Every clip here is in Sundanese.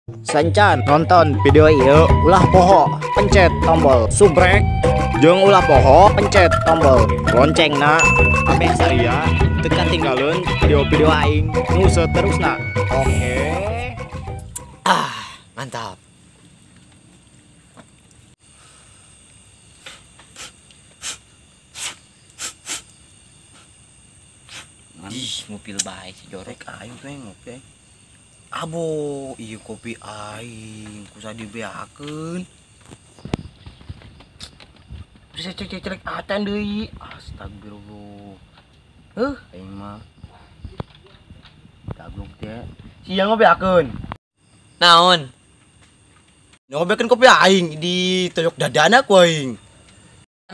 Sancan nonton video ieu ulah poho pencet tombol subrek jeung ulah poho pencet tombol loncengna ameh saria teu katinggalun video-video aing nu saterusna. Oke. Ah, mantap. Ih, mobil bae si jorok aing teh ngopi. Abo, iya kopi aing kusa dibeakeun. Bisa cek-cek atan deui. Astagfirullah. Heuh, aing mah. Gablok teh. Sia ngobeakeun. Naon? Ngobeakeun kopi aing di toyok dadana ku aing.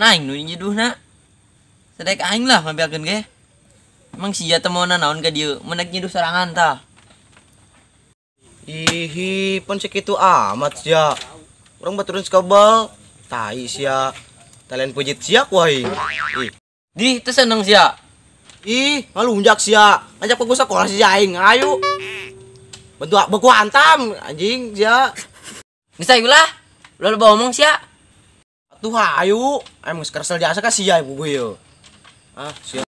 Aing nu nyiduhna. Sadek aing lah ngobeakeun ge. Emang sia teh maona naon ka dieu? Menek nyiduh sorangan tah. Ihi, pon sekitu amat sia. Urang baturan sekabal. Tai sia. Talian pujit sia ku aing. Ih. Di teu seneng sia. Ih, ngalunjak sia. Ngajak ku sekolah si aing. Ayo. Bantu beku hantam anjing sia. Geus ayo lah. Ulah loba omong sia. Atuh ayo. Aing geus keresel jasa ka sia ibu gue yo. Ah, sia.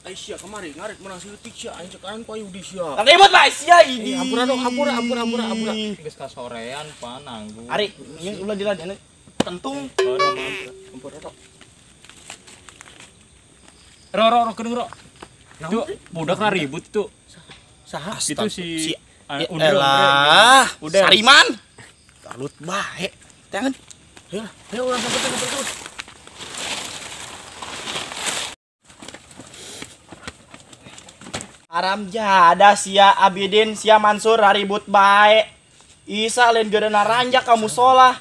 Aisyah kemarin ngarit menang sieutik sia aing cek aing ku Yudi sia. Ribut bae sia ini. Hampura dong, hampura hampura hampura hampura. Geus kasorean pan nanggung. Ari, ieu ulah diladena tentung. Hampura dong. Ro ro ro kedeung ro. Itu budak ribut itu. Saha? Itu si Elah, Sariman. Kalut bae. Tangan. Ayo, ayo urang sampeurkeun terus. Haram jadah sia Abidin sia Mansur ribut bae. Isa lain geudana ranjak ka musola.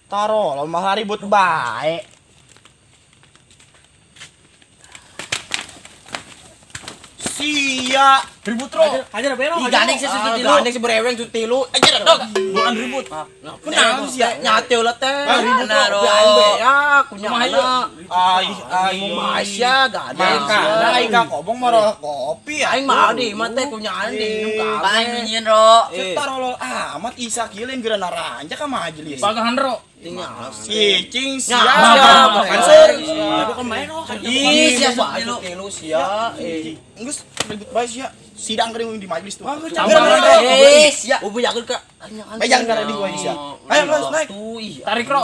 Taro lo mah ribut bae. Sia ribut ro. Hajar bero. Ih gandeng sia sutut tilu. Gandeng si bereweng sutut tilu. Ajar dog. Bukan ribut. Kunaon sia nyate ulah teh. Ribut ro. Aing beak kunyana. Aing aing mah sia gandeng. Makana aing ka kobong mah kopi aing mah di mah teh kunyaan diinum kabeh. Aing nyieun ro. Taro amat Isa kieu lain geurana ranjak ka majelis. Pagahan ro. Si cing sia Mansur. Ih sia sutut tilu sia. Geus ribut bae sia. Sidang geuning di majelis tuh. Eh sia. Ubejakeun ka. Bejang ka di gua sia. Ayo geus naik. Tarik ro.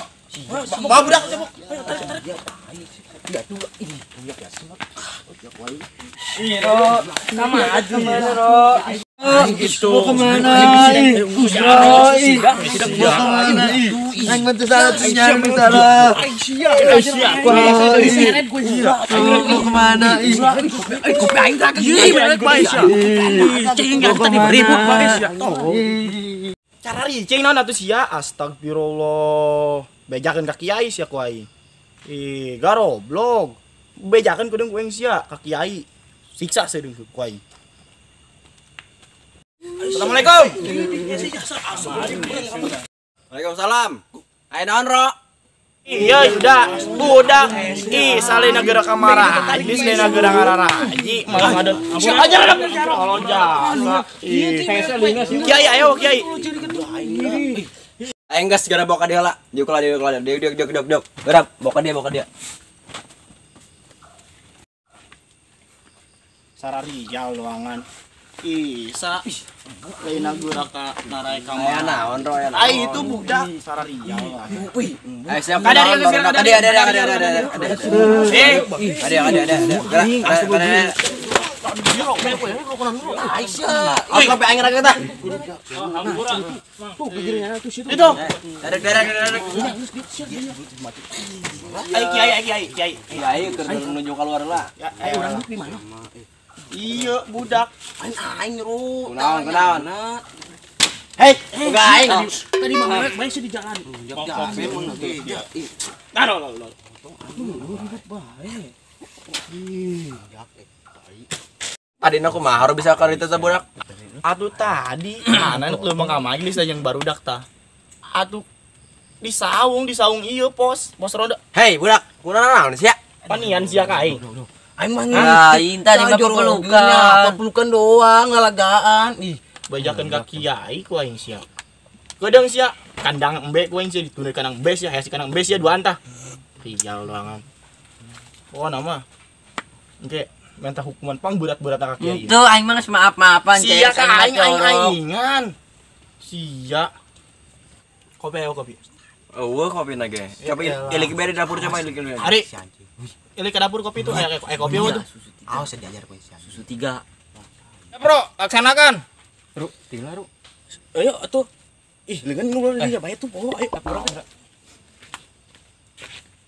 Bawa budak cebok. Ayo tarik tarik. Ya tuh ini punya biasa. Ih ro. Sama aja ro. Gitu. Mau kemana? Aing bantu salah, aing salah. Mau kemana? Kopi aing tak Cing yang tadi ribut bae sia. Cara ricing naon atuh sia? Astagfirullah. Bejakeun ka kiai sia ku aing. Ih, garoblog. Bejakeun kudeung ku aing sia ka kiai. Siksa sia deung ku aing. Assalamualaikum. Waalaikumsalam. Ayo naon ro? Iya sudah, budak. Ih, salina geura ka majelis, salina geura ngararaji, malah ngadon. Ajar dong. Tolong jasa. Kiai ayo kiai. Aing geus gara bawa ka dia lah. Diuk lah, diuk lah, diuk diuk diuk diuk. Geura bawa ka dia, bawa ka dia. Sararijal doangan. Isa lain geura ka narai ka mana. Naon ro ya. Ai itu budak sararijal lah. Wih. Ayo siap. Ada ada ada ada ada ada. Eh, ada ada ada ada. Gerak. Aisyah. Aku aing raga tah. Tuh pikirnya tuh situ. Itu. Tarik tarik tarik. Ai kiai ai kiai kiai. Kiai keur menuju keluar lah. Ya, ayo urang di mana? Iya, budak. Aing aing ro. Kunaon kunaon. Hei, enggak aing. Tadi mah rek bae sih di jalan. Taro lo lo. Ribut bae. Tadi aku mah harus bisa ka ditu teh budak. Atuh tadi mana nu leumpang ka majelis yang barudak tah. Atuh di saung ieu pos, pos roda. Hei budak, kunaon naon sia? Panian sia ka aing. Aing mah Lain tadi mah pelukan. Pelukan doang lalagaan. Ih, bajakeun ka kiai ku aing sia. Kedeung sia, kandang embe ku aing sia ditunda kandang embe sia, hayang si kandang embe sia dua antah. Rijal doangan. Pokona mah. Engke minta hukuman pang berat-berat ka kiai. Itu aing mah geus maaf-maafan sia ka aing aing-aingan. Sia. Kopi ayo kopi. Eueuh kopi na ge. Coba ilik bere dapur coba ilik bere. Ari. Ilik ke dapur kopi itu aya kopi eueuh tuh. Awas diajar ku sia. Susu 3. Ya, Bro, laksanakan. Ru, tinggal Ru. Ayo atuh. Ih, lengan ngobrol dia bae tuh poho ayo urang.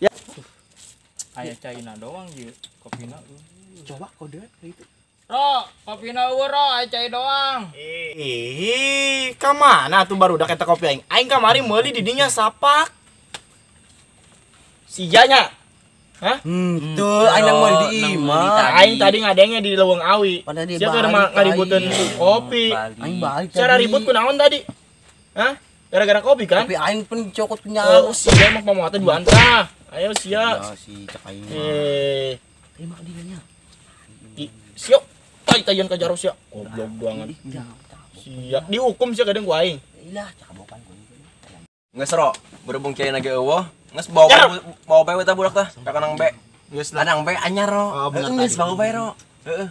Ya. Aya caina doang ieu kopina. Coba kode itu. Ro, kopina eueuh ro, aya cai doang. Ih, ka mana tuh barudak eta kopi aing? Aing kamari meuli di dinya sapak. Sia nya. Hah? Tuh, aing nang meuli di imah. Aing tadi ngadengnya di Leuweung Awi. Sia keur ngaributeun kopi. Aing balik. Cara ribut kunaon tadi? Hah? Gara-gara kopi kan? Kopi aing pun dicokot punya. Oh, sia mah pamohatan dua antah. Ayo sia. Ya si cek aing. Terima dirinya. Siap. Tai tayan ka jaro sia. Goblok doangan. Sia dihukum sia kadang ku aing. Ilah, cabokan ku. Geus ro, berhubung kiai na ge eueuh, geus bawa bae eta budak tah, ka kanang be. Geus lah. Kanang be anyar ro. Geus bawa bae ro. Heeh.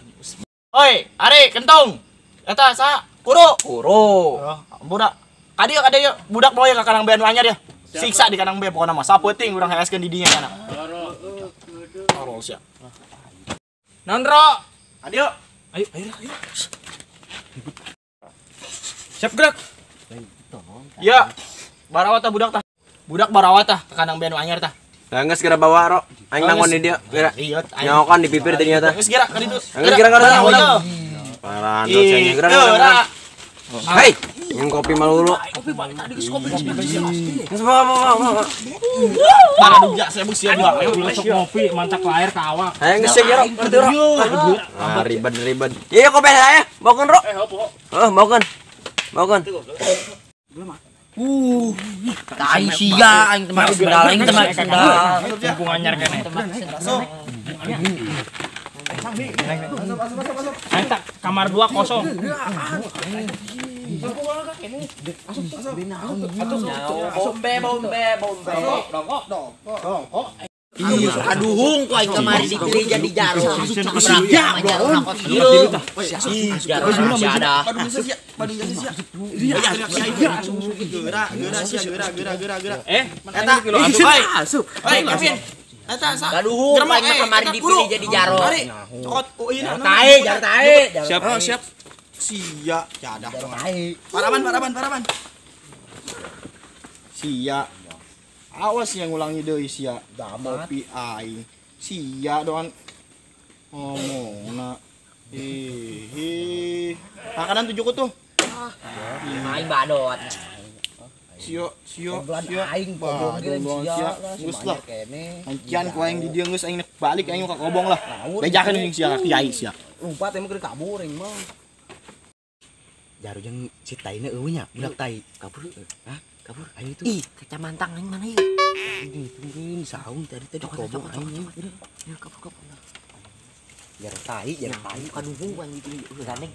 Oi, Ari, kentung. Eta sa Kuro. Kuro. Oh, budak. Kadieu kadieu budak bawa ka kanang be anu anyar ya. Siksa di kanang be pokona mah. Sapeuting urang heeskeun di dinya kana. Tolol sia. Naon ro? Adio. Ayo, ayo, ayo. Siap gerak. Ya. Barawat tah budak tah. Budak barawat tah ka kandang be anu anyar tah. Lah geus geura bawa ro. Aing nangon di dieu. Geura. Nyaokan di bibir ternyata. Geus geura ka ditu. Geus geura geura. Parah sia nya geura. Hei, yang kopi malu lu. Kopi balik tadi geus kopi geus bawa bawa bawa. Para duga saya sia dua. Ayo sok ngopi mantak lahir ka awak. Ayo geus sia ro, ngerti ro. Ah ribet-ribet. Iya kopi saya, bawakeun ro. Heeh, bawakeun. Bawakeun. Tai sia aing teu sendal, aing teu sendal. Mumpung anyar keneh. Masuk. Aing tak kamar 2 kosong. Bombe bombe bombe. Aduhung ku aing kamari dipilih jadi jaro. Jaro masih ada. Eta asup. Oi, Kevin. Eta sa. Aduhung ku aing kamari dipilih jadi jaro. Cokot uin. Tae, jaro tae. Siap, siap. Sia, jadah. Paraban, paraban, paraban. Sia. Awas yang ngulangi deui sia. Kopi aing. Sia doan ngomongna. Ih. Makanan tujuh tuh. Aing badot. Sio, sio, sio. Aing badot sia. Geus lah. Ancian ku aing di dieu geus aing balik aing ka kobong lah. Bejakeun jeung sia ka kiai sia. Lumpat emang keur kabur aing mah. Jaro jeung si taina eueuh nya, budak tai. Kabur. Hah? Kabur ayo itu. Ih, kacamantang aing mana ieu? Ini tungguin saung tadi tadi kobong aing. Ya kabur kabur. Jaro tai, jaro tai. Kaduhung aing gitu gandeng.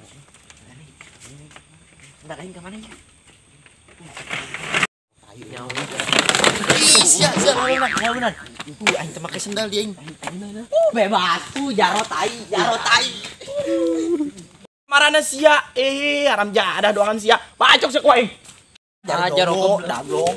Bentar aing ka mana ya? Tai. Ih, sia sia benar. Aing teu make sendal dia aing. Bebas. Jaro tai, jaro tai. Marana sia, haram jadah doangan sia. Bacok sia ku aing. Jaro dablong.